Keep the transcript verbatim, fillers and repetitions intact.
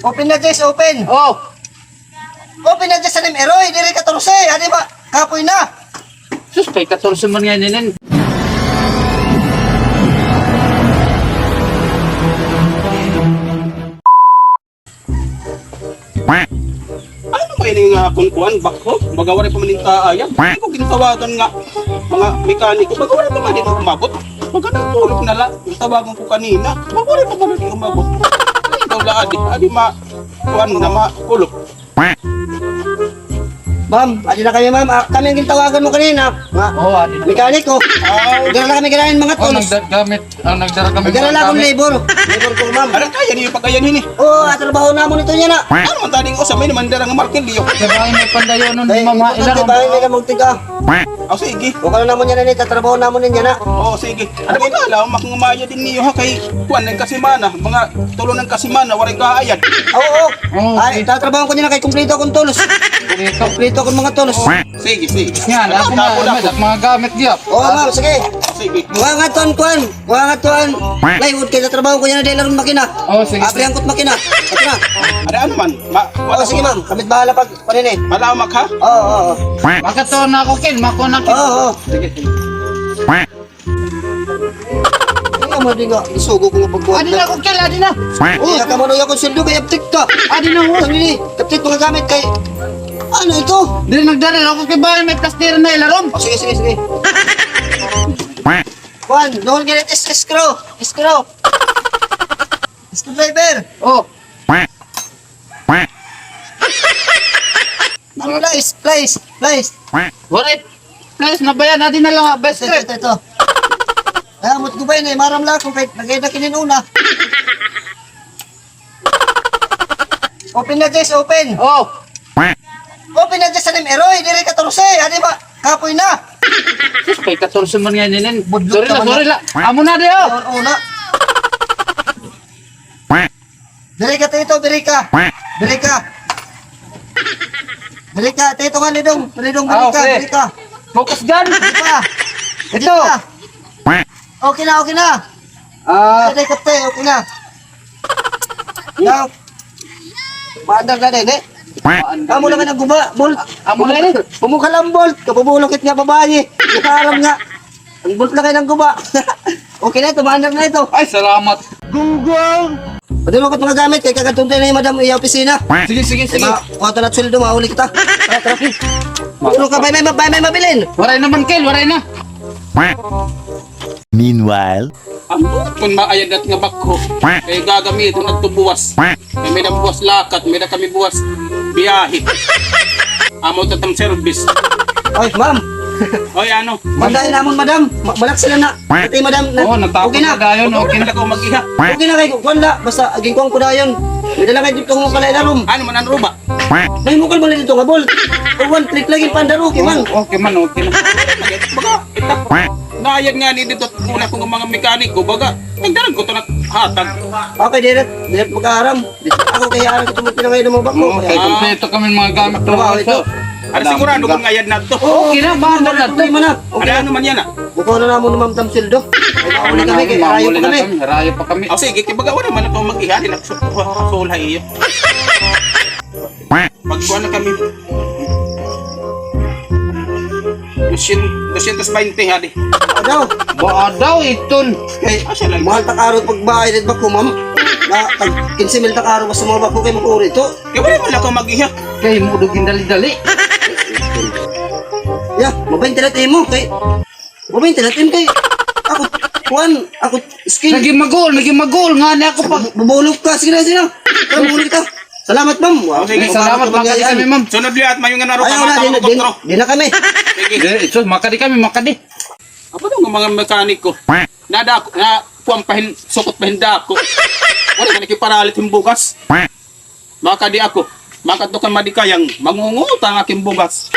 Open na, Jess, open. Oh. Open na, Jess, anim, Eroy, diri katorse, adi ba? Kapoy na. Sus, kay katorse man ngay-an inin. Ano ba ini nga akon kuan, backhoe? Baga waray pa man ini kaayad. Di ko gintawagan nga mga mekaniko. Baga waray pa man ini umabot. Baga nagkulop na la. Gintawagan ko kanina. Baga waray pa man ini umabot. Ay, daw la, adi. Adi ma-, kuan na, makulop. Ma'am, adi na kami, ma'am. Ah, kami an gintawagan mo kanina. Nga, oo, adi na. Mekaniko. Ah. Dara na kami ganahan mga tools. Nagdagamit, ah, nagdara kami. Nagdara la akon labor. Labor ko, ma'am. Ara, kaya niyo pag-ayan hini? Oo, ah, trabaho namon ito niya na. Ano man taning usa, may naman dara nga martilyo. Sa bahay may pandayonon, ma'am, ha, importante ba, may magtiga. O, sige. O, kano namon yan, ani, tatrabaho namon yan, yan, ha? O, sige. Ano ba, alam, makangumaya din niyo, ha, kay kuan, nagkasimana, mga tulo nagkasimana, waray kaayad. Oo, oo. Oo, ay, sige. Tatrabaho ko niya na kay kumpleto akong tools. Kumpleto akong mga tools. Sige, sige. Yan, ako na, mga gamit diya. Oo, ma'am, sige. Sige. Kuha nga tuan, kuan. Kuha nga tuan. Plywood, kay tatrabaho ko niya na dahil aron makina. Oo, sige. Abrihan ko't makina. Ito na. Ada, ano man? Ma-, oo, sige, ma'am. Kami't bahala pag Paninit. Malamak, ha? Oo, oo, oo. Makatuon na ako, Ken. Makuha na, Ken. Oo, oo. Sige, sige. Ay, amo di nga, isugo ko nga pagkuha. Adi na ako, Ken. Adi na. Iya ka man, iya ko sweldo, kay aptik ka. Adi na, oh. Ang ini, aptik mga gamit kay, ano ito? Diri nagdara ako kay bahay, may plastira na ilarom. O, sige, sige, sige. Kuan, doon ganit is, screw. Screw. Screwdriver. Oh. Ang pliers, pliers, pliers. Waray. Pliers na ba yan? Adi na lang, best friend. Ito, ito, ito. Ay, amot ko ba yun eh? Maram lang ako kay nagkita kinin una. Open na, Jess, open. Oh. Open na, Jess, anim, Eroy, diri katorse. Adi ba? Kapoy na. Sus, kay katorse man ngay-an inin. Sorry la, sorry la. Amo na di, oh. Una. Diri ka, Tito, diri ka. Diri ka. Diri ka, Tito nga, Lidong. Lidong, diri ka, diri ka. Focus dyan. Diri ka. Ito. Okay na, okay na. Ah. Diri ka, te, okay na. Now, maandar na din, eh. Amo na kay nagguba, bolt. Amo na din. Pumukal ang bolt. Kapabulokit nga babayi. Ikaram nga. Ang bolt na kay nagguba. Okay na ito, maandar na ito. Ay, salamat. Gunggong! Pati mo ko mga gamit, kay kagadtong tayo na yung madam, iya opisina. Sige, sige, sige. Kuha ito na sweldo, mauli kita. Tara, tara. Ano ka, bay, may, bay, may mabilin? Waray naman, Kel, waray na. Meanwhile. Ambot kon maayad nat nga backhoe. Kay gagamiton adto buwas. Kay may-ada buwas lakat, may-ada kami buwas biyahe. Amo ta tam service. Oy, ma'am. Oy, ano? Pandayon namon, madam. Ma-, balak sila na. Pati, madam, na. Oo, natapos na dayon, okay na. Okay na. Wala ko mag-iha. Okay na kay kuan la. Basta, ginkuan ko dayon. May dala kay dito mo pala ilarom. Ano man an ruba? May mukal ba dito nga bolt? O, one click lagi pandaro, okay man. Okay man, okay na. Baga, ito. Nayad nga ni dito, una ko nga mga mekaniko, baga, nagdaran ko ito na hatag. Okay, diri, diri magkaaram. Ako kay aram ko ito mo pinangay ng mga bako. Oo, kay kompleto kami mga gamit. Trabaho ito. Ano sigurado kung ngayad na ito? Okay na, bahala na ito. Ano man yan, ah? Bukaw na namon ni Ma'am Tamsildo. Ay, mauli kami, kay harayo pa kami. Harayo pa kami. O, sige, kay baga wala man ako mag-iha, di na ako sulha iyo. Magkuha na kami. Dosyen-, dosyentos baynte, hadi. Adaw. Ba, adaw, iton. Kay, mahal ta karo pagbayad it bako, ma'am. Na, tag kinse mil ta karo basta mga bako kay mag-uri ito. Kay wala man ako mag-iha. Kay mo do gindali-dali. Ya, mabaynte na imo kay Wa ba yung tinatim kay ako, kuan, ako, skin. Naging magul, naging magul, nga ni ako pa. Bubulog ka, sige na, sige na. Bubulog ka. Salamat, ma'am. Wow. Sige, salamat, makadi kami, ma'am. Sunod liwat, mayo nga naro ka, mata mo, di, di na kami. Sige. Di, ito, makadi kami, makadi. Apa daw nga mga mekaniko? Nada ako, na, kuan pa hin, sukot pa hin dako. Wala ka nakiparalit hin bugas. Makadi ako. Makadto kan Madikayang, mangungutang ak hin bugas.